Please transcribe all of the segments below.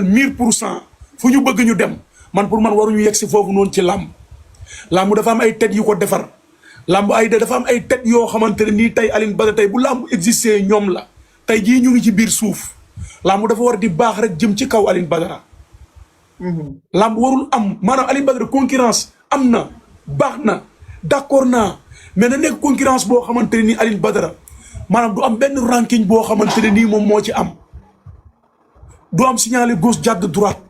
1000% fu ñu bëgg ñu dem man pour man waruñu yegg si foofu noonu ci làmb làmb dafa am ay tête yu ko defar làmb dafa am ay tête yoo xamante ne nii tey Alioune Badara tey bu làmb existé ñoom la tey jii ñu ngi ci biir suuf làmb dafa war di baax rek jëm ci kaw Alioune Badara. làmb warul am maanaam Alioune Badara concurrence am na baax na d'accord naa mais na nekk concurrence boo xamante ne nii Alioune Badara maanaam du am benn ranking boo xamante ne nii moom moo ci am du am signalé gauche jàdd droite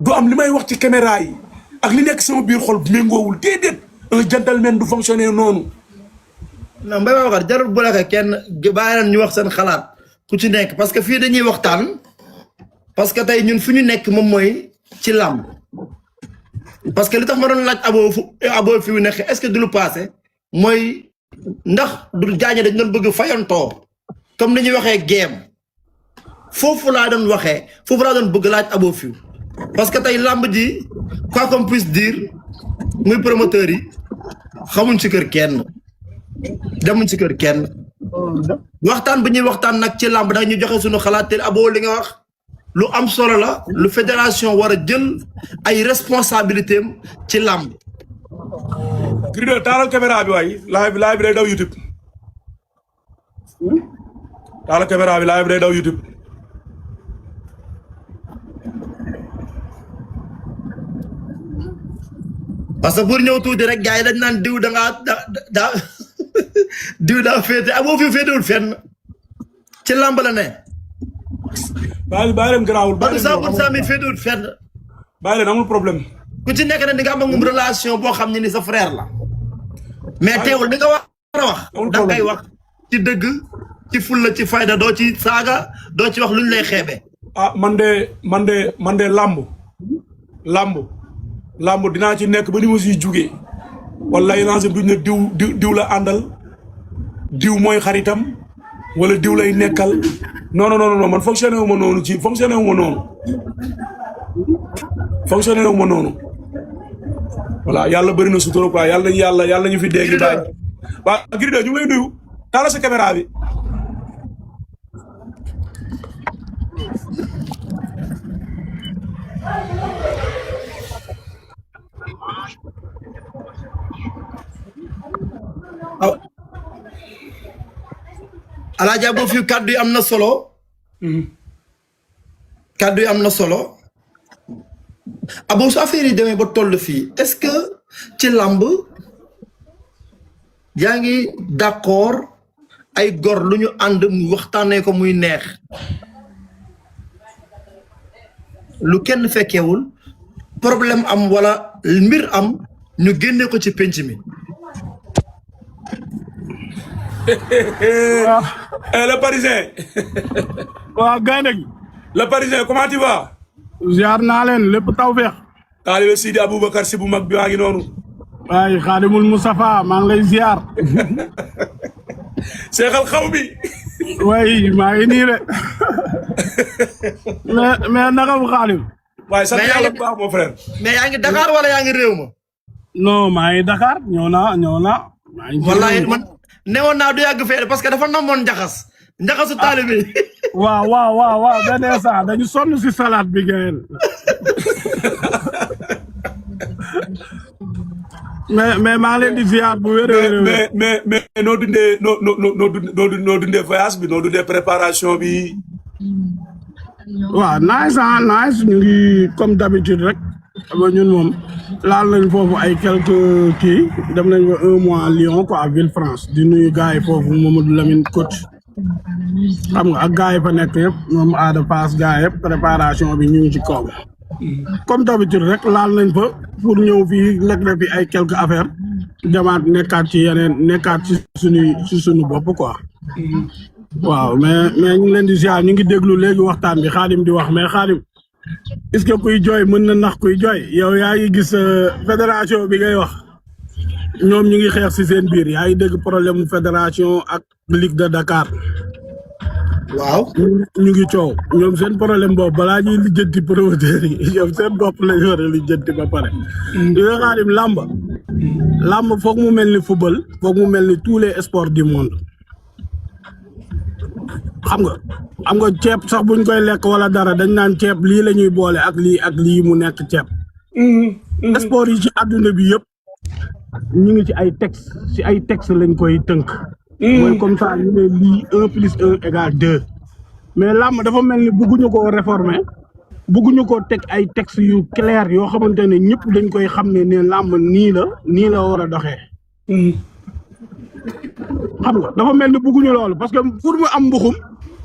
du am li may wax ci caméra yi ak li nekk sama biir xol méngoowul déedéet un gentleman du fonctionner noonu. non Mbaye Babacar jarul bu la kenn bàyyi leen ñu wax seen xalaat ku ci nekk parce que fii dañuy waxtaan parce que tey ñun fu ñu nekk moom mooy ci làmb parce que li tax ma doon laaj abo fi mu nekk est-ce que du lu passé mooy ndax du gaañe dañ doon bëgg fayantoo comme ni ñuy waxee game foofu laa doon bëgg laaj abo fi parce que tey làmb ji quoi qu'on puisse dire muy promoteur yi xamuñ ci kër kenn demuñ ci kër kenn waxtaan bi ñuy waxtaan nag ci làmb da ñu joxe suñu xalaat te abo li nga wax lu am solo la lu fédération war a jël ay responsabilité am ci làmb. Gris 2 taalal caméra bi waay live bi day daw YouTube taalal caméra bi live bi day daw YouTube. parce que pour ñëw tuuti rek gars yi dañ naan diw daa diw daa féete abo fi féetewul fenn ci làmb la ne. bàyyi leen garaawul bàyyi leen mi féetewul fenn. bàyyi leen amul problème. ku ci nekk ne di nga am ak moom relation boo xam ne ni sa frère la. mais teewul di nga war a wax. da ngay wax ci dëgg ci fulla ci fayda doo ci saaga doo ci wax luñ lay xeebe. ah man de làmb dinaa ci nekk ba ni ma siy jugee wala yenn duñ ne diw la àndal diw mooy xaritam wala diw lay nekkal non man fonctionné wu ma noonu voilà yàlla bëri na sutura quoi yàlla ñu fi dégg daal waaw Gris 2 ñu ngi lay nuyu taala sa caméra bi. Alaaji Abo fi kaddu yi am na solo. kaddu yi am na solo. Abo su affaire yi demee ba toll fii est-ce que ci làmb yaa ngi d'accord ay gor lu ñu ànd mu waxtaanee ko muy neex lu kenn fekkewul problème am wala mbir am ñu génne ko ci penc mi. Le Parisien. waaw gaynde gi. Le Parisien comment tu vas. ziar naa leen lépp tawfeex. taalibe Sidi Aboubacar si bu mag bi waa ngi noonu. waaye Xaadimul Mustafa maa ngi lay ziar. seexal xaw bi. waaye maa ngi nii de. mais naka bu Xaadim. waaye sant yàlla bu baax mon frère. mais yaa ngi Dakar wala yaa ngi réew ma. non maa ngi Dakar ñëw naa. maa ngi wallahi man newoon naa du yàgg fee parce que dafa namoon njaxasu taalibe. waaw benn instant dañu sonn si salade bi ngeen. mais maa ngi leen di ziar bu wér. mais noo dundee voyage bi noo dundee préparation bi. waaw nice ñu ngi comme d'habitude rek. ba ñun moom laal nañ foofu ay quelques kii dem nañ ba 1 mois Lyon quoi Villefranche di nuyu gars yi foofu Mamadou Lamine coach xam nga ak gars yi fa nekk yëpp moom aada pass gars yëpp préparation bi ñu ngi ci kaw comme d'habitude rek laal nañ fa pour ñëw fii lekk na fi ay quelques affaires demaat nekkaat ci yeneen nekkaat ci suñu bopp quoi waaw mais ñu ngi leen di ziar ñu ngi déglu léegi waxtaan bi Xaadim di wax mais Xaadim est-ce que kuy jooy mën na nax kuy jooy yow yaa ngi gis fédération bi ngay wax ñoom ñu ngi xeex ci seen biir yaa ngi dégg problème mu fédération ak Ligue de Dakar. waaw ñu ngi coow ñoom seen problème boobu balaa ñuy lijjanti promoteur yi ñoom seen bopp lañ war a lijjanti ba pare. di nga Xaadim làmb foog mu mel ni football foog mu mel ni tous les sports du monde xam nga ceeb sax buñ koy lekk wala dara dañ naan ceeb lii la ñuy boole ak lii mu nekk ceeb. sport yi ci àdduna bi yëpp ñu ngi ci ay texte lañ koy tënk. mooy comme ça ñu ne lii 1 plus 1 égale 2. mais làmb dafa mel ni bëgguñu koo réformer bëgguñu koo teg ay texte yu clair yoo xamante ne ñëpp dañ koy xam ne làmb nii la war a doxee. xam nga dafa mel ni bëgguñu loolu parce que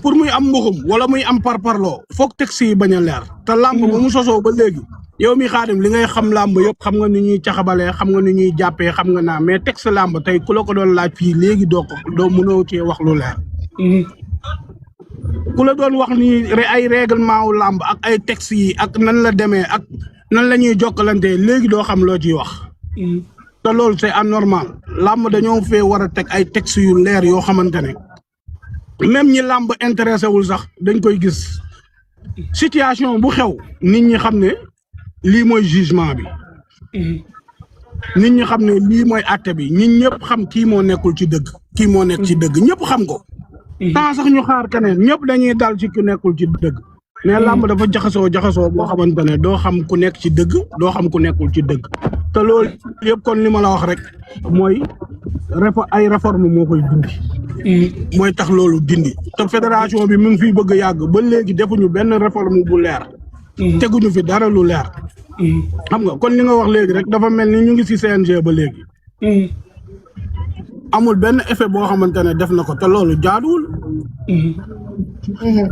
pour muy am mbuxum wala muy am parparloo foog texte yi bañ a leer. te làmb ba mu sosoo ba léegi yow mi Xaadim li ngay xam làmb yëpp xam nga ni ñuy caxabalee xam nga ni ñuy jàppee xam nga naa mais texte làmb tey ku la ko doon laaj fii léegi doo mënoo cee wax lu leer. ku la doon wax ni ay règlement wu làmb ak ay texte yi ak nan la demee ak nan la ñuy jokkalantee léegi doo xam loo ciy wax. te loolu c'est anormal làmb dañoo fee war a teg ay texte yu leer yoo xamante ne même ñi làmb intéressé wul sax dañ koy gis situation bu xew nit ñi xam ne lii mooy jugement bi. nit ñi xam ne lii mooy àtte bi nit ñëpp xam kii moo nekkul ci dëgg kii moo nekk ci dëgg ñëpp xam ko. tant sax ñu xaar keneen ñëpp dañuy dal ci ku nekkul ci dëgg. mais làmb dafa jaxasoo boo xamante ne doo xam ku nekk ci dëgg doo xam ku nekkul ci dëgg. te loolu yëpp kon li ma la wax rek mooy ay réforme moo koy dindi. mooy tax loolu dindi. te fédération bi mu ngi fiy bëgg a yàgg ba léegi defuñu benn réforme bu leer. teguñu fi dara lu leer. xam nga kon li nga wax léegi rek dafa mel ni ñu ngi ci CNG ba léegi. amul benn effet boo xamante ne def na ko te loolu jaaduwul.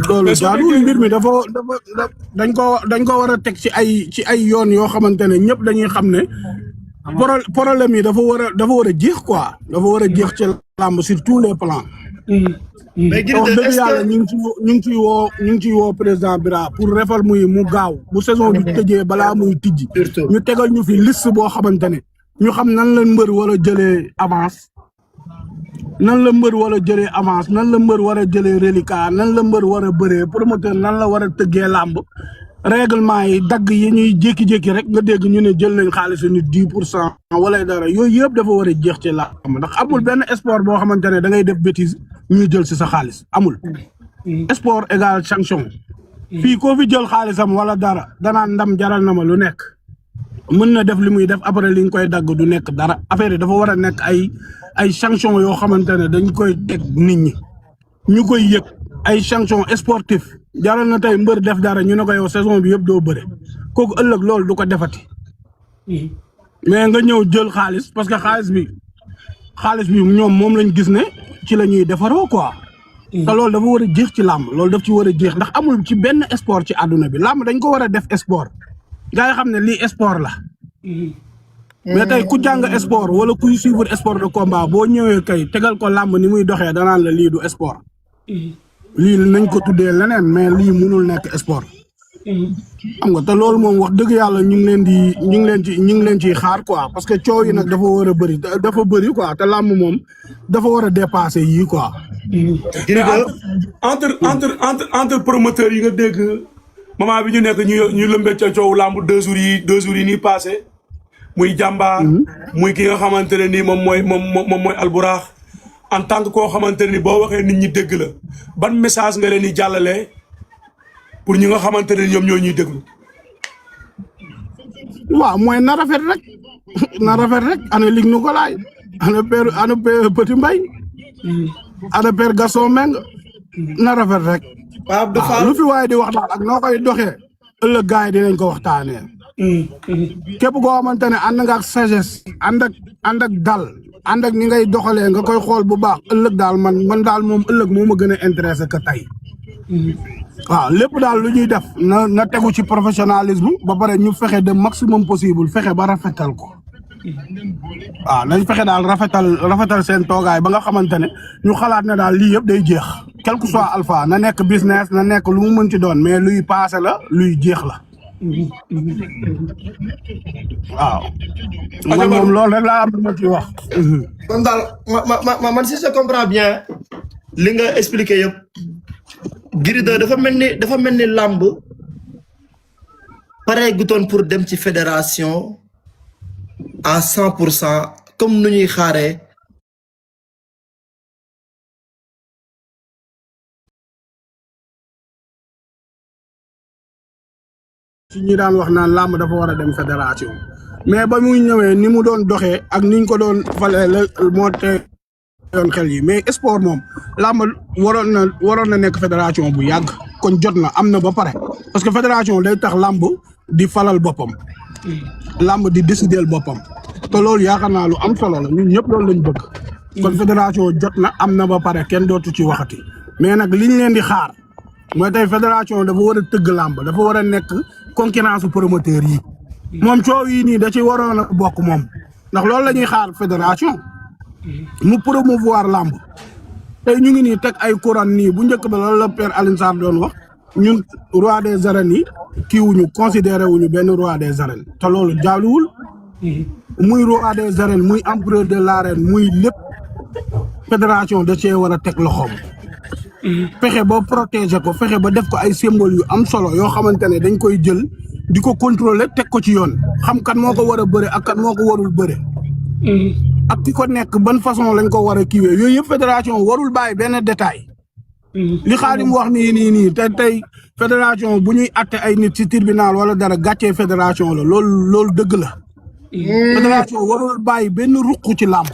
loolu jaaduwul mbir mi dafa dañ ko war a teg ci ay yoon yoo xamante ne ñëpp dañuy xam ne problème yi dafa war a jeex quoi dafa war a jeex ci làmb sur tous les plans. mais wax dëgg yàlla ñu ngi ciy woo président Bira pour réforme yi mu gaaw bu saison bi tëjee balaa muy tijji. ñu tegal ñu fi liste boo xamante ne ñu xam nan la mbër war a jëlee avance. nan la mbër war a jëlee avance nan la mbër war a jëlee reliquat nan la mbër war a bëree promoteur nan la war a tëggee làmb règlement yi dagg yi ñuy jékki-jékki rek nga dégg ñu ne jël nañ xaalisu nit 10% wala dara yooyu yëpp dafa war a jeex ci làmb ndax amul benn sport boo xamante ne da ngay def bêtise ñuy jël si sa xaalis amul. sport égal sanction. fii koo fi jël xaalisam wala dara danaan ndam jaral na ma lu nekk. mën na def li muy def après li ñu koy dagg du nekk dara affaire yi dafa war a nekk ay sanction yoo xamante ne dañ koy teg nit ñi ñu koy yëg ay sanction sportif jaral na tey mbër def dara ñu ne ko yow saison bi yëpp doo bëre kooku ëllëg loolu du ko defati. mais nga ñëw jël xaalis parce que xaalis bi ñoom moom lañ gis ne ci la ñuy defaroo quoi. te loolu dafa war a jeex ci làmb loolu daf ci war a jeex ndax amul ci benn sport ci àdduna bi làmb dañ ko war a def sport. gaa yi xam ne lii sport la. mais tey ku jàng sport wala kuy suivre sport de combat boo ñëwee kay tegal ko làmb ni muy doxee danaan la lii du sport. lii nañ ko tuddee leneen mais lii mënul nekk sport. xam nga te loolu moom wax dëgg yàlla ñu ngi leen ciy xaar quoi parce que coow yi nag dafa war a bëri quoi te làmb moom dafa war a dépasser yii quoi. entre promoteurs yi nga dégg. moment bi ñu nekk ñu lëmbee ca coow làmb 2 jours yi nii passé muy jàmbaar muy ki nga xamante ne nii moom mooy Alburax en tant que koo xamante ne ni boo waxee nit ñi dégg la ban message nga leen di jàllale pour ñi nga xamante ne ñoom ñoo ñuy déglu. waaw mooy na rafet rek ana lig nu ko laay ana Petit Mbaye ana père Gaston Mbengue na rafet rek. lu fi waaye di wax daal ak noo koy doxee ëllëg gars yi dinañ ko waxtaanee. képp koo xamante ne ànd nga ak sagesse ànd ak dal ànd ak ni ngay doxalee nga koy xool bu baax ëllëg daal man daal moom ëllëg moo ma gën a intéressé que tey. waaw lépp daal lu ñuy def na tegu ci professionnalisme ba pare ñu fexe de maximum possible fexe ba rafetal ko. waaw nañ fexe daal rafetal seen toogaay ba nga xamante ne ñu xalaat ne daal lii yëpp day jeex quel que soit alpha na nekk business na nekk lu mu mën ci doon mais luy passé la luy jeex la. waaw. man moom loolu rek laa am lu ma ci wax. kon daal man si je comprends bien li nga expliqué yëpp. Gris 2 dafa mel ni làmb pare gutoon pour dem ci fédération à 100% comme nu ñuy xaaree ci ñi daan wax naan làmb dafa war a dem fédération mais ba muy ñëwee ni mu doon doxee ak niñ ko doon falee la moo tee yoon xel yi mais sport moom làmb waroon na nekk fédération bu yàgg kon jot na am na ba pare parce que fédération day tax làmb di falal boppam làmb di décider boppam te loolu yaakaar naa lu am solo la ñun ñëpp loolu lañ bëgg kon fédération jot na am na ba pare kenn dootu ci waxati mais nag liñ leen di xaar mooy tey fédération dafa war a tëgg làmb dafa war a nekk concurrence promoteur yi moom coow yi nii da ci waroon a bokk moom ndax loolu la ñuy xaar fédération mu promouvoir làmb tey ñu ngi nii teg ay couronne nii bu njëkk ba loolu la père Alioune Sarr doon wax ñun roi des arènes yi kii wuñu considéré wuñu benn roi des arènes te loolu jaaluwul muy roi des arènes muy empereur de l'arène muy lépp fédération da cee war a teg loxoom fexe ba protéger ko fexe ba def ko ay symbole yu am solo yoo xamante ne dañ koy jël di ko contrôler teg ko ci yoon xam kan moo ko war a bëre ak kan moo ko warul bëre ak ki ko nekk ban façon lañ ko war a kiiwee yooyu yëpp fédération warul bàyyi benn détail li Xaadim wax nii te tey fédération bu ñuy atte ay nit ci tribunal wala dara gàccee fédération la loolu dëgg la fédération warul bàyyi benn ruq ci làmb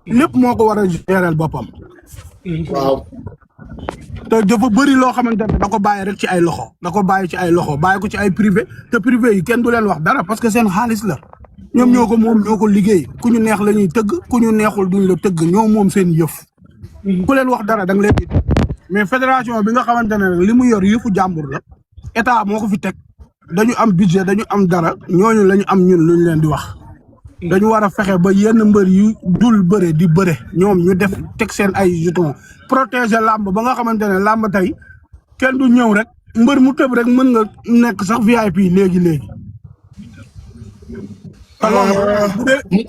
lépp moo ko war a gérer boppam waaw te dafa bëri loo xamante ne da ko bàyyi rek ci ay loxo bàyyi ko ci ay privé te privé yi kenn du leen wax dara parce que seen xaalis la ñoom ñoo ko moom ñoo ko liggéey ku ñu neex la ñuy tëgg ku ñu neexul duñ la tëgg ñoo moom seen yëf ku leen wax dara da nga leen di mais fédération bi nga xamante ne li mu yor yëfu jàmbur la état moo ko fi teg dañu am budget dañu am dara ñooñu la ñu am ñun luñ leen di wax dañu war a fexe ba yenn mbër yu dul bëre di bëre ñoom ñu def teg seen ay jetons protéger làmb ba nga xamante ne làmb tey kenn du ñëw rek mbër mu tëb rek mën nga nekk sax VIP léegi. mu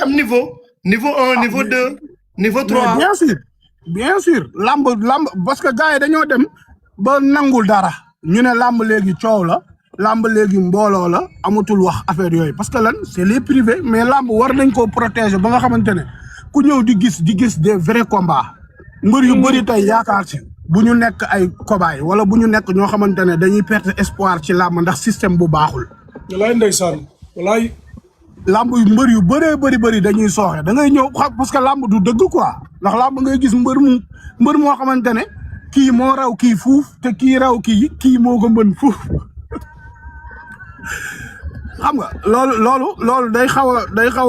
am niveau niveau 1 niveau 2 niveau 3. bien sûr làmb parce que gars yi dañoo dem ba nangul dara ñu ne làmb léegi coow la làmb léegi mbooloo la amatul wax affaire yooyu parce que lan c'est les privés mais làmb war nañ koo protéger ba nga xamante ne ku ñëw di gis des vrais combats mbër yu bëri tey yaakaar ci bu ñu nekk ay cobaye wala bu ñu nekk ñoo xamante ne dañuy perte espoir ci làmb ndax système bu baaxul. walaay ndeysaan walaay. làmb yu mbër yu bëri dañuy sooxe da ngay ñëw xam parce que làmb du dëgg quoi ndax làmb ngay gis mbër moo xamante ne kii moo raw kii fuuf te kii raw kii moo ko mën fuuf xam nga loolu day xaw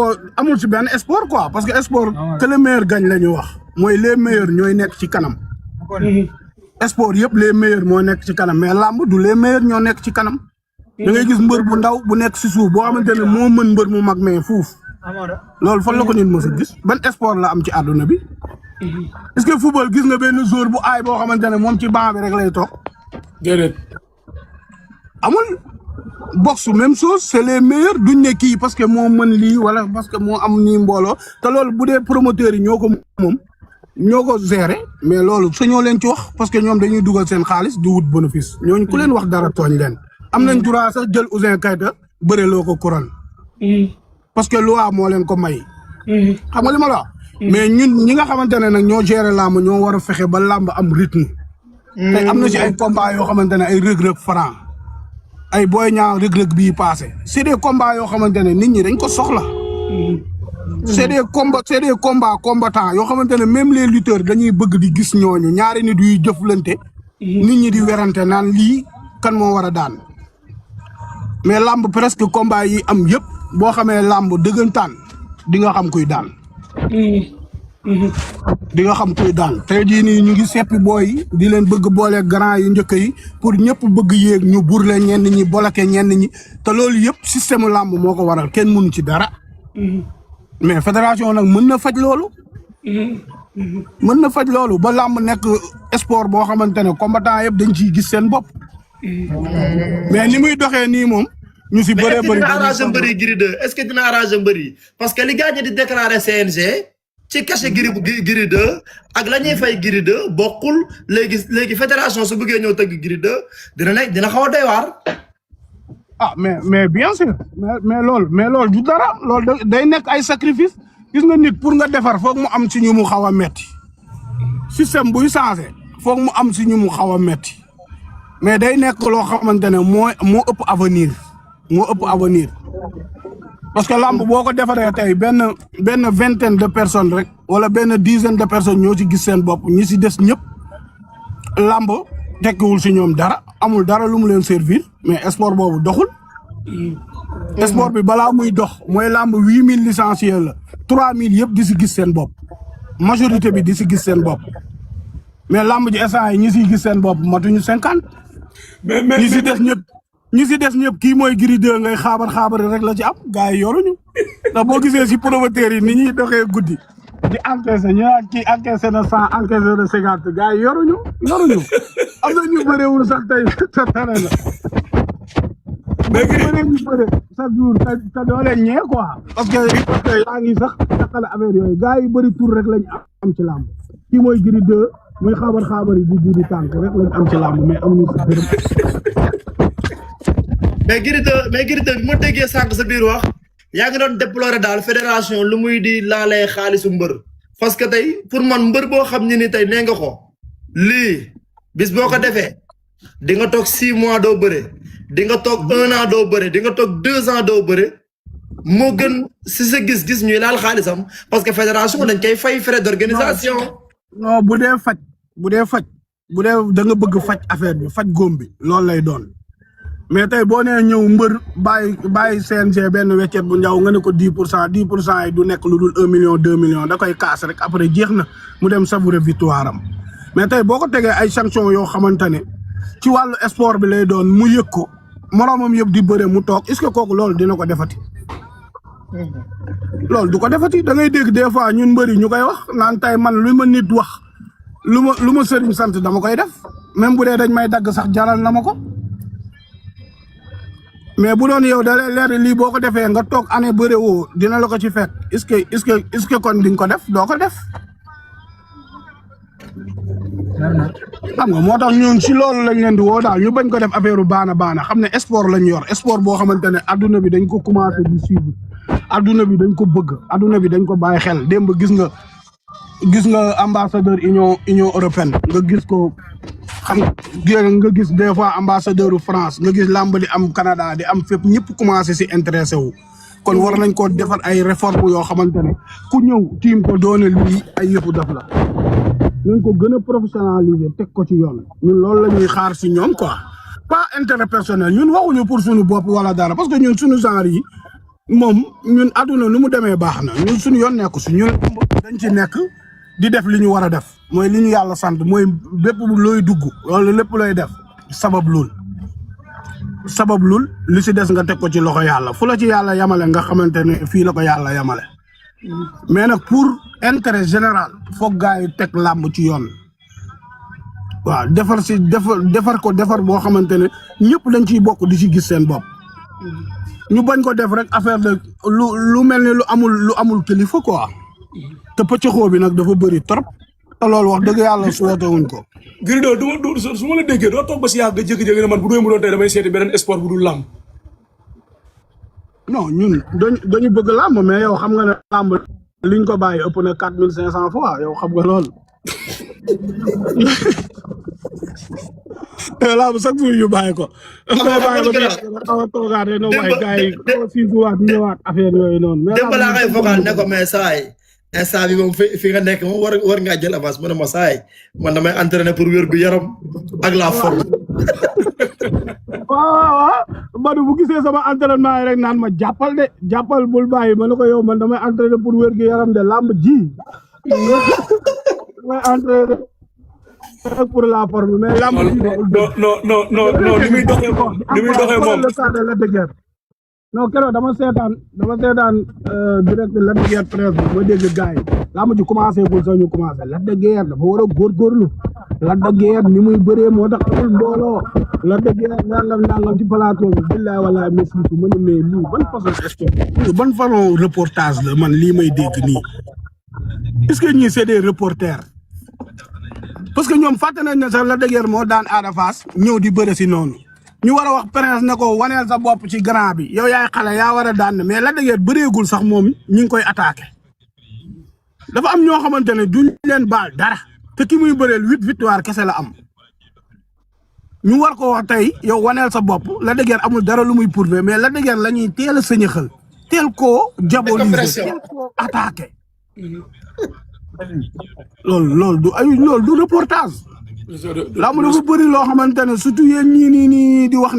a amul ci benn sport quoi parce que sport que le meilleur gagne la ñu wax mooy les meilleurs ñooy nekk ci kanam sport yëpp les meilleurs moo nekk ci kanam mais làmb du les meilleurs ñoo nekk ci kanam da ngay gis mbër bu ndaw bu nekk si suuf boo xamante ne moo mën mbër mu mag mais fuuf loolu fan la ko nit mos a gis ban sport la am ci àdduna bi est-ce que football gis nga benn joueur bu aay boo xamante ne moom ci banc bi rek lay toog déedéet amul boxe même chose c'est les meilleurs duñ ne kii parce que moo mën lii wala parce que moo am nii mbooloo te loolu bu dee promoteurs yi ñoo ko gérer mais loolu sañoo leen ci wax parce que ñoom dañuy dugal seen xaalis di wut bénéfice ñooñu ku leen wax dara tooñ leen am nañ droit sax jël Ouzin Keita bëreloo ko couronne parce que loi moo leen ko may xam nga li ma la wax mais ñun ñi nga xamante ne nag ñoo gérer làmb ñoo war a fexe ba làmb am rythme tey am na ci ay combat yoo xamante ne ay rëg-rëg Franc ay Boy Niang rëg-rëg bii passé c'est des combats yoo xamante ne nit ñi dañ ko soxla c'est des combats combattants yoo xamante ne même les lutteurs dañuy bëgg di gis ñooñu ñaari nit yuy jëflante nit ñi di werante naan lii kan moo war a daan mais làmb presque combat yi am yëpp boo xamee làmb dëggantaan di nga xam kuy daan di nga xam kuy daan tey jii nii ñu ngi seppi booy di leen bëgg boole grand yu njëkk yi pour ñëpp bëgg yéeg ñu burle ñenn ñi bloqué ñenn ñi te loolu yëpp système làmb moo ko waral kenn mënu ci dara mais fédération nag mën na faj loolu ba làmb nekk sport boo xamante ne combattant yëpp dañ ciy gis seen bopp mais ni muy doxee nii moom ñu si bëree bëri dina arrangé mbëri Gris 2 est-ce que dina arrangé mbëri parce que li gars ñi di déclaré CNG ci cachet Gris 2 ak la ñuy fay Gris 2 bokkul léegi fédération su bëggee ñëw tëgg Gris 2 dina xaw a doy waar. mais bien sûr mais loolu du dara loolu day nekk ay sacrifice gis nga nit pour nga defar foog mu am si ñu mu xaw a metti système buy changé foog mu am si ñu mu xaw a metti mais day nekk loo xamante ne moo ëpp avenir parce que lamb boo ko defaree tey benn vingtaine de personnes rek wala benn dizaine de personnes ñoo ci gis seen bopp ñi ci des ñëpp lamb tekkiwul ci ñoom dara amul dara lu mu leen servir mais sport boobu doxul. sport bi balaa muy dox mooy lamb 8000 licenciés la 3000 yëpp di ci gis seen bopp majorité bi di ci gis seen bopp mais lamb ji instant yi ñi ciy gis seen bopp matuñu 50. mais ñi ci des ñëpp kii mooy Gris 2 ngay xaabar rek la ci am gars yi yoruñu ndax boo gisee ci promoteurs yi ni ñuy doxee guddi di encaissé ñu naan kii encaissé na 100 encaissé na 50 gars yi yoruñu am na ñu bëreewul sax tey sa tane la. mais bëree ñu bëre chaque jour te doo leen ñee quoi parce que yaa ngi sax taxale affaire yooyu gars yi bëri tur rek lañ am ci làmb kii mooy Gris 2 muy xaabar yi di tànk rek lañ am ci làmb mais amuñu si dërëm. mais Gris 2 bi ma déggee sànq sa biir wax yaa ngi doon déplorer daal fédération lu muy di laalee xaalisu mbër parce que tey pour man mbër boo xam ne ni tey nee nga ko lii bis boo ko defee di nga toog 6 mois doo bëre di nga toog 1 an doo bëre di nga toog 2 ans doo bëre moo gën si sa gis-gis ñuy laal xaalisam parce que fédération dañ koy fay frais d'organisation. non bu dee da nga bëgg faj affaire bi faj góom bi loolu lay doon. mais tey boo nee ñëw mbër bàyyi CNG benn weccet bu ndaw nga ne ko 10% yi du nekk lu dul 1 million 2 millions da koy kaas rek après jeex na mu dem savourer victoire am mais tey boo ko tegee ay sanctions yoo xamante ne ci wàllu sport bi lay doon mu yëg ko moroomam yëpp di bëre mu toog est-ce que kooku loolu dina ko defati. loolu du ko defati da ngay dégg des fois ñun mbëri ñu koy wax naan tey man lu ma nit wax lu ma sëriñ sant dama koy def même bu dee dañ may dagg sax jaral na ma ko. mais bu doon yow da lay leer lii boo ko defee nga toog année bëre woo dina la ko ci fekk est-ce que kon di nga ko def doo ko def. xam nga moo tax ñun si loolu lañ leen di woo daal ñu bañ ko def affaire baana xam ne sport lañ yor sport boo xamante ne adduna bi dañ ko commencé di suivre adduna bi dañ ko bëgg adduna bi dañ ko bàyyi xel démb gis nga ambassadeur union européenne nga gis ko. xam nga gis des fois ambassadeur France nga gis làmb di am Canada di am fépp ñëpp commencé si intéressé wu kon war nañ ko defar ay réforme yoo xamante ne ku ñëw tiim ko doone lii ay yëfu def la nañ ko gën a professionnaliser teg ko ci yoon ñun loolu la ñuy xaar si ñoom quoi pas intérêt personnel ñun waxuñu pour suñu bopp wala dara parce que ñun suñu genre yi moom ñun àdduna lu mu demee baax na ñun suñu yoon nekku si ñun dañ ci nekk di def li ñu war a def mooy li ñu yàlla sant mooy bépp looy dugg wala lépp looy def sabab lul li si des nga teg ko ci loxo yàlla fu la ci yàlla yamale nga xamante ne fii la ko yàlla yamale mais nag pour intérêt général foog gars yi teg làmb ci yoon waaw defar ko boo xamante ne ñëpp dañ ciy bokk di ci gis seen bopp ñu bañ ko def rek affaire de lu mel ni lu amul kilifa quoi te pëccëxoo bi nag dafa bëri trop te loolu wax dëgg yàlla souhaité wuñ ko. Gris 2 su ma la déggee doo toog ba si yàgg nga jékki-jékki ne man bu doon mu doon tey damay seeti beneen sport bu dul làmb. non ñun dañu bëgg làmb mais yow xam nga ne làmb liñ ko bàyyi ëpp na 4500 fois yow xam nga loolu. làmb chaque jour yu bàyyi ko. xaw a toogaat rek noonu waaye gars yi xaw a siisuwaat ñëwaat affaire yooyu noonu. mais démb laa koy fogal ne ko mais saa yi instant bi moom fi nga nekk moom war ngaa jël avance mu ne ma saa yi man damay entraîner pour wér gu yaram ak la forme. waaw Badou bu gisee sama entraînement yi rek naan ma jàppal bul bàyyi ma ne ko yow man damay entraîner pour wér gu yaram de làmb ji damay entraîner pour la forme mais làmb ji non li muy doxee moom non keroog dama seetaan direct Lac de Guiers presse bi ma dégg gars yi làmb ji commencé gul sax ñu commencé Lac de Guiers dafa war a góorgóorlu Lac de Guiers ni muy bëree moo tax amul mbooloo Lac de Guiers nangam ci plateau bi billaay wallaay merci ma ne mais lii ban façon reportage la man lii may dégg nii est-ce que ñii c'est des reporters parce que ñoom fàtte nañ ne sax Lac de Guiers moo daan Ada Fass ñëw di bëre si noonu ñu war a wax Prince ne ko waneel sa bopp ci grand bi yow yaay xale yaa war a daan mais Lac de Guiers bëreegul sax moom ñi ngi koy attaqué dafa am ñoo xamante ne duñ leen baal dara te ki muy bëreel 8 victoire kese la am ñu war ko wax tey yow waneel sa bopp Lac de Guiers amul dara lu muy prouver mais Lac de Guiers la ñuy teel a sëñëxal teel koo diaboliser teel koo attaqué loolu du reportage laa mu dafa bëri loo xamante ne surtout yéen ñii nii di wax nii